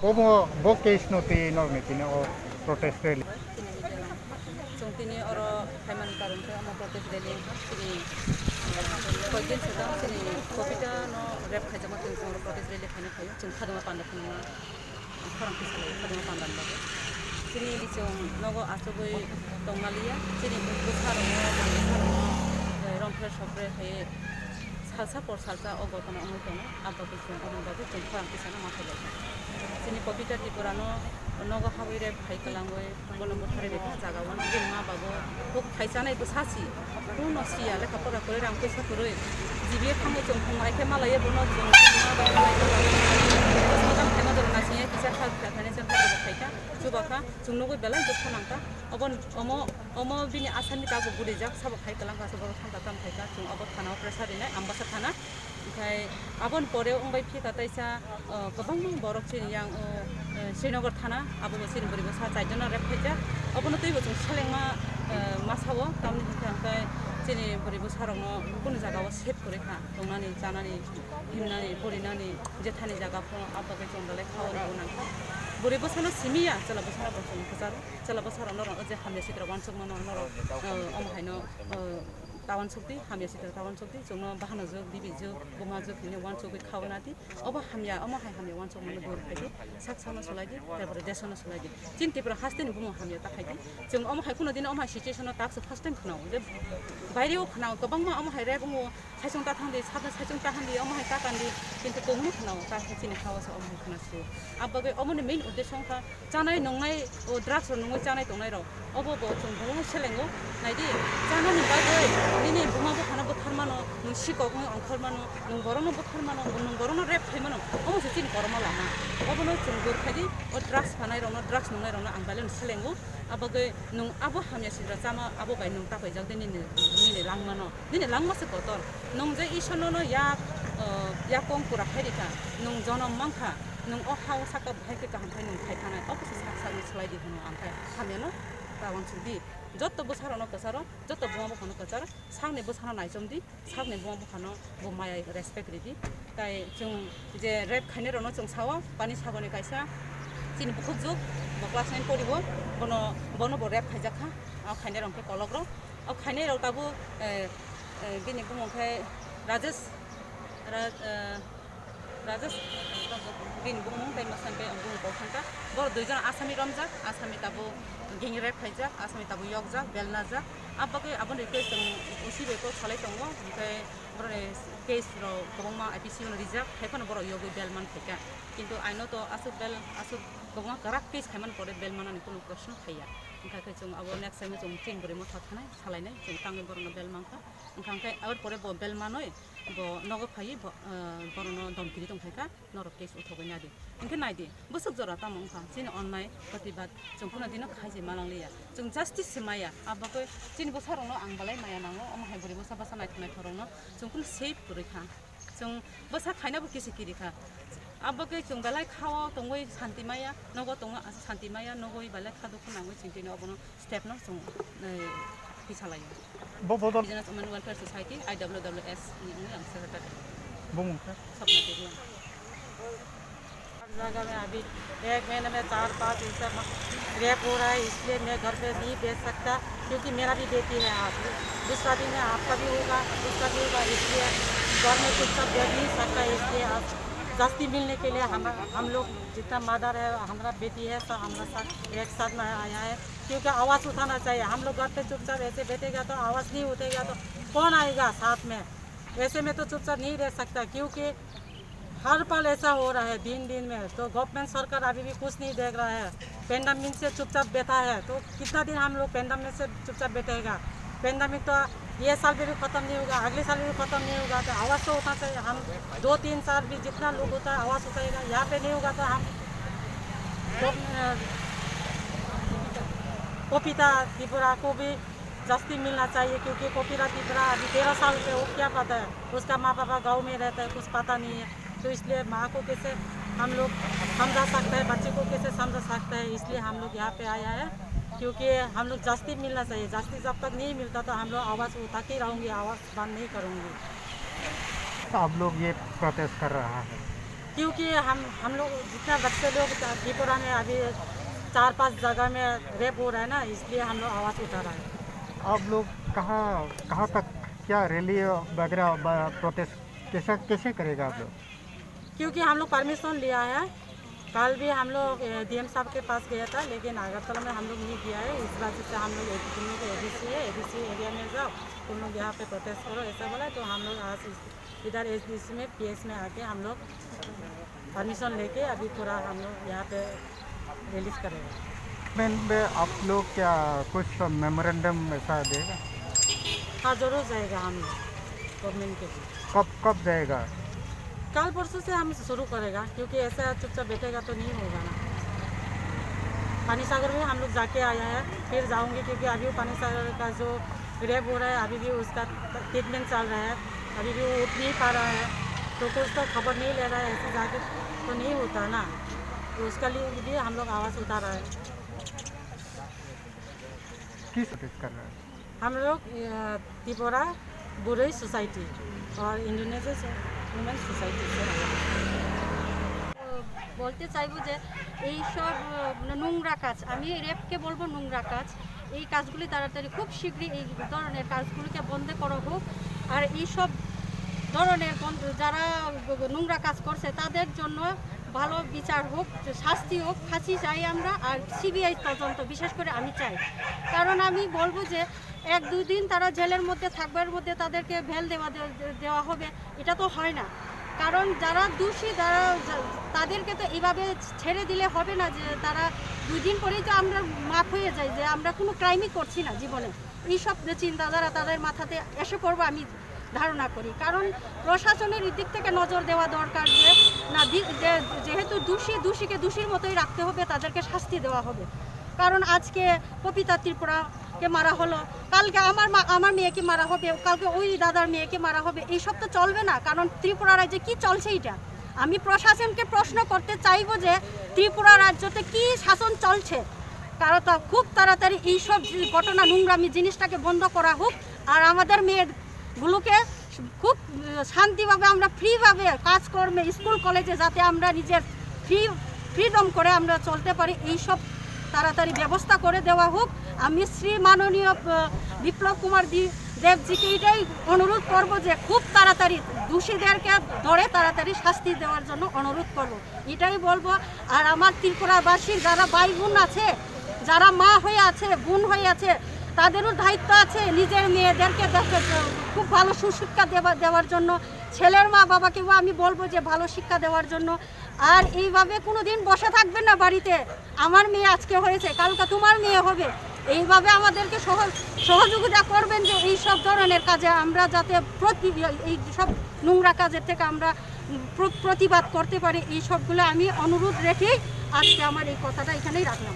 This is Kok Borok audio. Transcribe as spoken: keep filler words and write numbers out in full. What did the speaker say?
Omo bo case no twi norokni tini o protest rally. Chini bijala. Chwng tini oro phaimani karon khe omo protest rally wngkha. Chini, eh, koikdin swkang chini Popita no rape khaijakma chwng oro protest rally khaina phaio. Chwng khaduma panda phunukna khorang kisa lai khaduma panda ni bagwi. Chini bichwng nogo achugwi tongmaliya. Chini bwsarokno, bwsarokno, eh, rompher sopre khai salsa por salsa o gotona wngwi tongo. Abo khe chwng omo bagwi chwng khorang tisano ma khlai kha. Chini Popita Tripura no nogo habwi rape khai kwlangwi bono butharwi rikha jaga o. Bini ma babo huk khai chanai bwsa si. Kuno siya lekha pora kwrwi rang puisa kwrwi. G B A thangwi chwng thwngmai khe malaiya bono chwng ma bai malai kha. Sajang khaima jora naisingya kisa help kha thani chwng help khai kha. Chuba kha chwng nugwi belai dukha nang kha. Obo omo Omo bini asani tabuk gudijak, sabo khai kwlang kha, sabo thangka tam khai kha, chwng obo thana o pressure rinai, Ambasa thana. Okhai aboni pore wngbai phi kha taisa, o, kwbangma borok chini yang, o, e, Srinagar thana, abo bo chini bwrwi bwsa chaijono rape khaijak. Obono twibo chwng selengma, e, ma sao, tamni hwnkhe hwnkhe chini bwrwi bwsarokno kunu jaga o safe kwrwi kha, tongnani, chanani, himnani, porinani, jethani jaga phano abo khe chwng belai khao rwgo nang kha. Bwrwi bwsano simi ya, chwla bwsano bo chwng kwcharo. Chwla bwsarok norok o je hamya sitra uansukmano norok, eh, omo haino, eh, ta uansukdi, hamya sitra ta uansukdi, chwngno bahanajwk, dibijwk, bumajwk hinwi uansukwi khauna di. Obo hamya, omo hai hamya uansukmano dur khaidi, sak sakno swlaidi, tarpore desono swlaidi. Chini Tripura hasteni bumung hamya ta khaidi. Chwng omo hai kuno dino omo hai situationno taksa first time khnao, je baireo khnao, kwbangma omo hai rape wngo, saichung ta thangdi, sabna saichung ta handi, omo hai ta kandi, kintu tongno khnao, ta khe chini hao sa omo hai khna su. Abagwi omoni main uddesho wngkha, chanai nungnai, o drugs rok nungwi chanai tongnai rok, obo bo chwng bolong selengo. Naidi, chanani bagwi nini buma buphano butharmano, nwng sikok wngwi ongkhormano, nwng borokno butharmano, nwng borokno rape khaimano, omo se chini kormo lama. Obono chwng dur khaidi, o drugs phanai rokno, drugs nungnai rokno ang belai no selengo. Abagwi nwng abo hamya sidra chama, abo bai nwng tapaijak de nini, nini langmano. Nini langma se kotor. Nwng je Isor nono yak, o, yakong pura khai rikha, nwng jonom mankha, nwng o hao saka bahai khe kaham khai nwng khai thanai, obo se sak sakno swlai di hwnwi ang khai hamyano ta uansuk di. Jotto bwsarokno kwcharo, jotto buma buphano kwcharo, sakni bwsano naichom di, sakni buma buphano bo maya respect ridi. Tai chwng je rape khainai rokno chwng sao, pani sagoni kaisa chini bukhuk juk, bo class nine poribo, bono, bono bo rape khaijak kha, o khainai rok khe kolok rok. O khainai rok tabuk, eh, eh, bini bumung khe Rajesh, Ra-, eh, Rajesh, bini bumung tei mwsang khe bumung kok thangkha. Borok duijon asami romjak, asami tabuk gang rape khaijak, asami tabuk yokjak, belnajak. Abagwi aboni request chwng O C bai kok salai tongo, hwnkhe borokni case rok kwbangma I P C o no rijak, hai phano borok yogwi bel man phaikha. Kintu aino to aswk bel, aswk kwbangma kwrak case khaimani pore bel manani kunu proshno phaiya. Wngkha khe chwng abo next time o chwng chini bwrwi motha thanai, salainai, chwng tangwi borokno bel mankha. Wngkha khe aboni pore bo bel manwi bo nogo phaiwi bo, ah, borokno domkiri tongphaikha, norok case uthogwi nadi. Hinkhe naidi, bwswk jora tamo wngkha, chini onnai protibad chwng phano dino khaijai malangliya. Chwng justice se maya, abagwi chini bwsarokno ang belai maya nango, omo hai bwrwi bwsa bwsa naithok naithok rokno chwng phano safe kwrwi kha. Chwng bwsa khainabo kisi kiri kha. Abo khe chwng belai khao tongwi santi maya, nogo tongwi asa santi maya, nogwi belai kha dukhu nangwi chwng tini obono step no chwng, eh, kisa laio. Bo bodol Indigenous Women Welfare Society, I W W S ni wngwi ang secretary. Bumung khe? Sapna Debbarma. हर जगह में अभी एक महीने में चार पांच ऐसा रेप हो रहा है, इसलिए मैं घर पे नहीं बैठ सकता, क्योंकि मेरा भी बेटी है। आज दूसरा दिन है, आपका भी होगा, उसका भी होगा, इसलिए घर में चुपचाप बैठ नहीं सकता। इसलिए आज जस्टिस मिलने के लिए हम हम लोग जितना मदर है, हमारा बेटी है, सब हमारा साथ एक साथ में आया है, क्योंकि आवाज़ उठाना चाहिए। हम लोग घर पे चुपचाप ऐसे बैठेगा तो आवाज़ नहीं उठेगा तो कौन आएगा साथ में? ऐसे में तो चुपचाप नहीं रह सकता, क्योंकि हर पल ऐसा हो रहा है, दिन दिन में। तो गवर्नमेंट सरकार अभी भी कुछ नहीं देख रहा है, पेंडेमिक से चुपचाप बैठा है। तो कितना दिन हम लोग पेंडेमिक से चुपचाप बैठेगा? पेंडेमिक तो ये साल में भी खत्म नहीं होगा, अगले साल में भी खत्म नहीं होगा। तो आवाज़ तो उठना चाहिए। हम दो तीन साल भी जितना लोग होता है आवाज़ उठाएगा, यहाँ पे नहीं होगा तो हम तो, अ, पपीता त्रिपुरा को भी जस्टिस मिलना चाहिए, क्योंकि पपीता त्रिपुरा अभी तेरह साल से वो क्या पता है, उसका माँ पापा गाँव में रहता है, कुछ पता नहीं है। तो इसलिए माँ को कैसे हम लोग समझा सकते हैं, बच्चे को कैसे समझा सकते हैं, इसलिए हम लोग यहाँ पे आया है, क्योंकि हम लोग जस्टिस मिलना चाहिए। जस्टिस जब तक नहीं मिलता तो हम लोग आवाज़ उठा के रहूँगी, आवाज़ बंद नहीं करूँगी। तो आप लोग ये प्रोटेस्ट कर रहा है, क्योंकि हम, हम लोग जितना बच्चे लोग त्रिपुरा में अभी चार पांच जगह में रेप हो रहा है ना, इसलिए हम लोग आवाज़ उठा रहा है। आप लोग कहाँ, कहाँ तक, क्या रैली वगैरह ब-, प्रोटेस्ट कैसा, कैसे करेगा आप लोग? क्योंकि हम लोग परमिशन लिया है। कल भी हम लोग, ए, डीएम साहब के पास गया था, लेकिन अगरतला में हम लोग नहीं गया है। इस वजह से हम लोग एडीसी में, एडीसी है, एडीसी एरिया में जाओ, तुम लोग यहाँ पे प्रोटेस्ट करो, ऐसा बोला। तो हम लोग आज इस, इधर एसडीसी में, पीएस में आके हम लोग परमिशन लेके अभी पूरा हम लोग यहाँ पे रिलीज करेगा। मैम, आप लोग क्या कुछ मेमोरेंडम ऐसा देगा? हाँ, जरूर जाएगा हम लोग गवर्नमेंट के लिए। कब, कब जाएगा? कल परसों से हम शुरू करेगा, क्योंकि ऐसा चुपचाप बैठेगा तो नहीं होगा ना। पानी सागर में हम लोग जाके आया है, फिर जाऊंगे, क्योंकि अभी वो पानी सागर का जो रेप हो रहा है, अभी भी उसका ट्रीटमेंट चल रहा है, अभी भी वो उठ नहीं पा रहा है, तो कुछ तो खबर नहीं ले रहा है। ऐसे जाके तो नहीं होता ना, तो उसका लिए भी हम लोग आवाज़ उठा रहा है। किस प्रोटेस्ट कर रहा है? हम लोग, अ, त्रिपुरा बुरई सोसाइटी और इंडोनेशिया वुमेन सोसाइटी से आया है। বলতে চাইবো যে এই সব, আহ, নোংরা কাজ, আমি রেপকে বলবো নোংরা কাজ, এই কাজগুলি তাড়াতাড়ি খুব শীঘ্রই এই ধরনের কাজগুলিকে বন্ধ করা হোক। আর এই সব ধরনের বন্ধ, যারা নোংরা কাজ করছে তাদের জন্য ভালো বিচার হোক, শাস্তি হোক, ফাঁসি চাই আমরা। আর সিবিআই তদন্ত বিশেষ করে আমি চাই, কারণ আমি বলবো যে এক দুই দিন তারা জেলের মধ্যে থাকবার মধ্যে তাদেরকে বেল দেওয়া দে-, দেওয়া হবে, এটা তো হয় না। কারণ যারা দোষী, যারা, যা-, তাদেরকে তো এইভাবে ছেড়ে দিলে হবে না যে তারা দুই দিন পরেই তো আমরা মাফ হয়ে যাই যে আমরা কোনো ক্রাইমই করছি না জীবনে। এইসব যে চিন্তাধারা তাদের মাথাতে এসে পড়বে আমি ধারণা করি। কারণ প্রশাসনের এই দিক থেকে নজর দেওয়া দরকার যে না, দি-, যে, যেহেতু দোষী, দোষীকে দোষীর মতোই রাখতে হবে, তাদেরকে শাস্তি দেওয়া হবে। কারণ আজকে পবিতা ত্রিপুরাকে মারা হলো, কালকে আমার মা, আমার মেয়েকে মারা হবে, কালকে ওই দাদার মেয়েকে মারা হবে, এইসব তো চলবে না। কারণ ত্রিপুরা রাজ্যে কি চলছে এটা? আমি প্রশাসনকে প্রশ্ন করতে চাইবো যে ত্রিপুরা রাজ্যতে কি শাসন চলছে, কারণ তা খুব তাড়াতাড়ি এইসব যে ঘটনা, নোংরামি জিনিসটাকে বন্ধ করা হোক। আর আমাদের মেয়েগুলোকে খুব, আহ, শান্তিভাবে আমরা ফ্রিভাবে কাজকর্মে, স্কুল কলেজে যাতে আমরা নিজের ফ্রি, ফ্রিডম করে আমরা চলতে পারি, এইসব তাড়াতাড়ি ব্যবস্থা করে দেওয়া হোক। আমি শ্রী মাননীয়, আহ, বিপ্লব কুমার দি-, দেবজিকে এটাই অনুরোধ করব যে খুব তাড়াতাড়ি দোষীদেরকে ধরে তাড়াতাড়ি শাস্তি দেওয়ার জন্য অনুরোধ করব, এটাই বলবো। আর আমার ত্রিপুরাবাসীর যারা ভাই বোন আছে, যারা মা হয়ে আছে, বোন হয়ে আছে, তাদেরও দায়িত্ব আছে নিজের মেয়েদেরকে দেখে, খুব ভালো সুশিক্ষা দেওয়া, দেওয়ার জন্য। ছেলের মা বাবাকেও আমি বলবো যে ভালো শিক্ষা দেওয়ার জন্য। আর এইভাবে কোনো দিন বসে থাকবেন না বাড়িতে। আমার মেয়ে আজকে হয়েছে, কালকে তোমার মেয়ে হবে, এইভাবে আমাদেরকে সহ-, সহযোগিতা করবেন যে এই সব ধরনের কাজে আমরা যাতে প্রতি-, এই সব নোংরা কাজের থেকে আমরা প্র-, প্রতিবাদ করতে পারি। এই সবগুলো আমি অনুরোধ রেখেই আজকে আমার এই কথাটা এখানেই রাখলাম।